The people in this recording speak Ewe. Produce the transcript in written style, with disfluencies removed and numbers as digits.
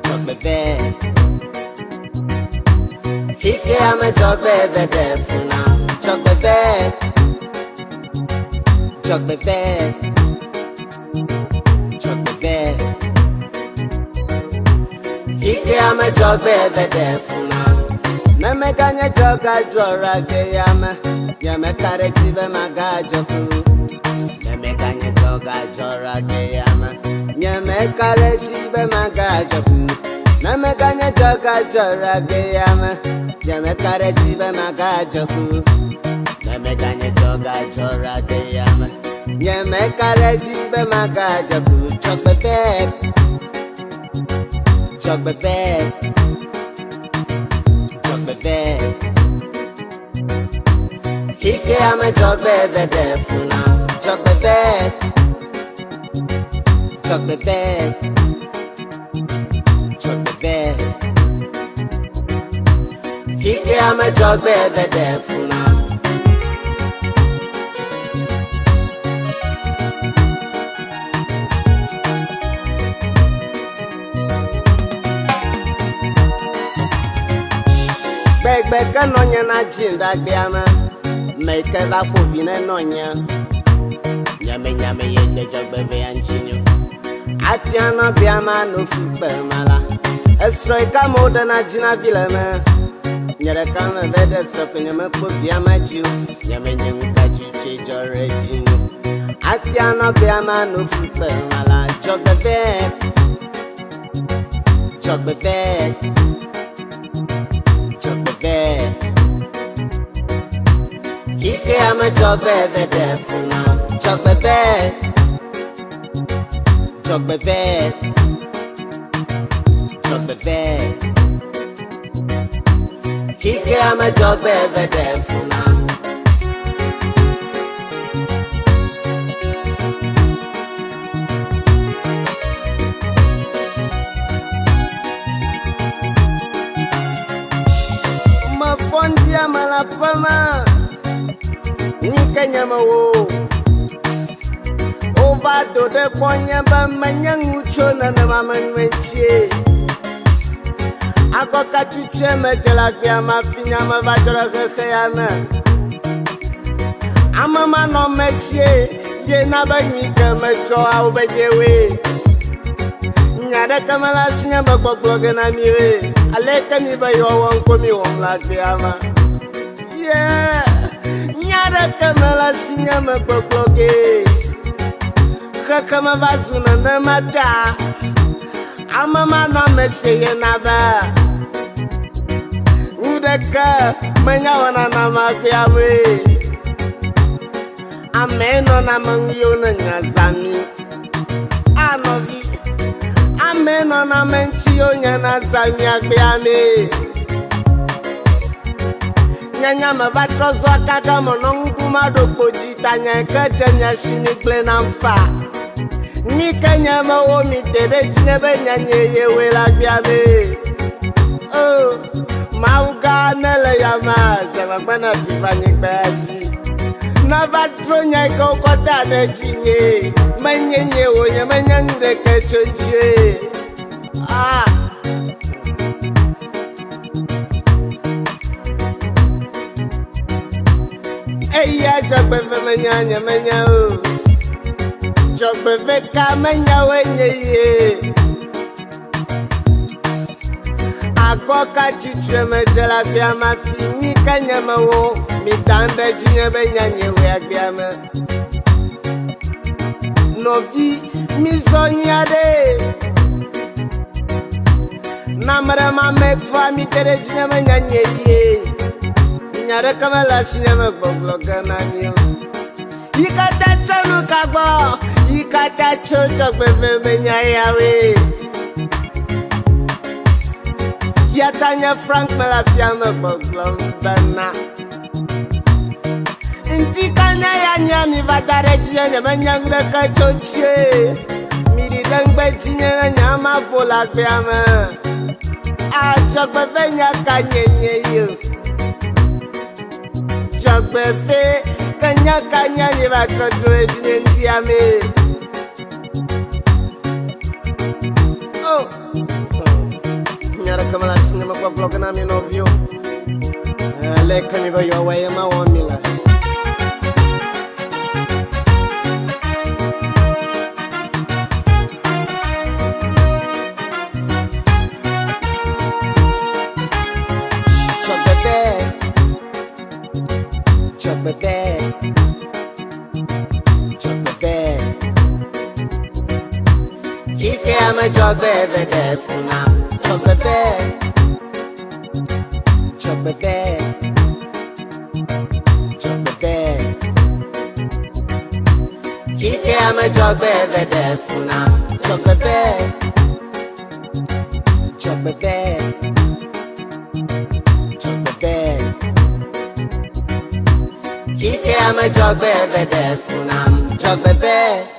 Dzɔgbeve. Xexea me dzɔgbeve ɖe fu nam. Dzɔgbeve. Dzɔgbeve. Dzɔgbeve. Xexea me dzɔgbeve ɖe fu nam. Ne meganye dzɔgadzɔra ge ya me, nye meka ɖe dzi be magadzɔ ku. Ne meganye dzɔgadzɔra ge ya me, nye meka ɖe dzi be magadzɔ ku. Ne meganye dzɔgadzɔra ge ya me, nye meka ɖe dzi be magadzɔ ku. Ne meganye dzɔgadzɔra ge ya me, nye meka ɖe dzi be magadzɔ ku. Dzɔgbeve, dzɔgbeve, dzɔgbeve. Xexea me dzɔgbeve ɖe fu nam. Dzɔgbeve, dzɔgbeve, dzɔgbeve. Xexea me dzɔgbeve ɖe fu nam. Gbegbe ke nɔnye na dzi ɖagbea me, me ke va ƒo vi ne nɔnye. Nyamenyame ye gbe dzɔgbeve ya ŋuti nyo. Afia nɔ gbea ma no fu kpe ma la. Esrɔ̃ yi ke amewo ɖena dzi na vi le me. Nye ɖeka me ve ɖe srɔ̃ ke nye mekpɔ via ma dzi o. Nye menye ŋka tutu dzɔ ɖe dzi nyo. Afia nɔ gbea ma no fu kpe ma la. Dzɔgbeve, dzɔgbeve, dzɔgbeve. Xexea me dzɔgbeve ɖe fu nam. Dzɔgbeve, dzɔgbeve, dzɔgbeve. Xexea me dzɔgbeve ɖe fu nam. Mefɔ ŋdia me le aƒe me. Nyi ke nye mewo. Wova do ɖe gbɔnye be menye ŋutsu nenema menɔe ŋutie. Agɔka tutue medze le agbea me hafi nya meva dzɔ ɖe xexe ya me. Ame manɔmesie ye na be nyi ke metsɔ awo be dzewoe. Nya ɖeke mele asinye be gbɔgblɔ ge na mi oe. Aleke mi be yewoawɔ ŋkɔ mi wɔm le agbea me? Yeah. Nya ɖeke mele asinye me gbɔgblɔ ge. Xexe me va zu nenema ta. Ame manɔmesie ye na be nu ɖeke menya wɔna nam agbea me. Ame nɔna me ŋu yewo ne nya zã mi. Anɔvi. Ame nɔna me ŋuti yewo nya na zã mi agbea me. Nyanya me va trɔ zɔ kaka menɔ ŋku ma ɖo kpo dzi ta nya ke dze mia si mi gblẽ nam fa. Mi ke nye mewo mi te ɖe dzi ne be nya nye ye woe le agbea me. Oh, Mawu gã ne le yame dzemegbe ne ɖi va anyigba ya dzi. Nava dro nya yi ke wokɔ da ɖe dzi nye. Menye nye wo nye menye nu ɖeke tso ŋutie. Ah. Eya dzɔgbeve menya nye menya o. Dzɔgbeve ka menya woe nye ye. Akɔ ka tutu me dze le agbea me hafi mi ke nye mewo mi dan ɖe dzinye be nya nye woe agbea me. Nɔvi mi zɔ nyuia ɖe. Na ame ɖe ma me tua mi te ɖe dzinye be nya nye ye. Nya ɖeke mele asinye me gbɔgblɔ ge na mi o. Yi katã tso nu ka gbɔ? Yi katã tso dzɔgbeve me nya yawoe. Ya ta nye Frank mele afia me gbɔgblɔm bena. Ŋdi kanya ya nye mi va da ɖe dzinye nye menya nu ɖeke tso ŋutie. Mi ɖi ɖe ŋugbe dzinye ne nye ama vo le agbea me. Adzɔgbeve nya ka nye nye yi o. Dzɔgbeve ke nya ka nye mi va trɔ dro ɖe dzinye ŋdia me. Oh. Nya ɖeke mele asinye me gbɔgblɔ ge na mi nɔviwo. Leke mi be yewoawɔe ye ma wɔm mi le. Dzɔgbeve, dzɔgbeve, dzɔgbeve. Xexea me dzɔgbeve ɖe fu nam. Dzɔgbeve, dzɔgbeve, dzɔgbeve. Xexea me dzɔgbeve ɖe fu nam. Dzɔgbeve, dzɔgbeve, dzɔgbeve. Xexea me dzɔgbeve ɖe fu nam. Dzɔgbeve.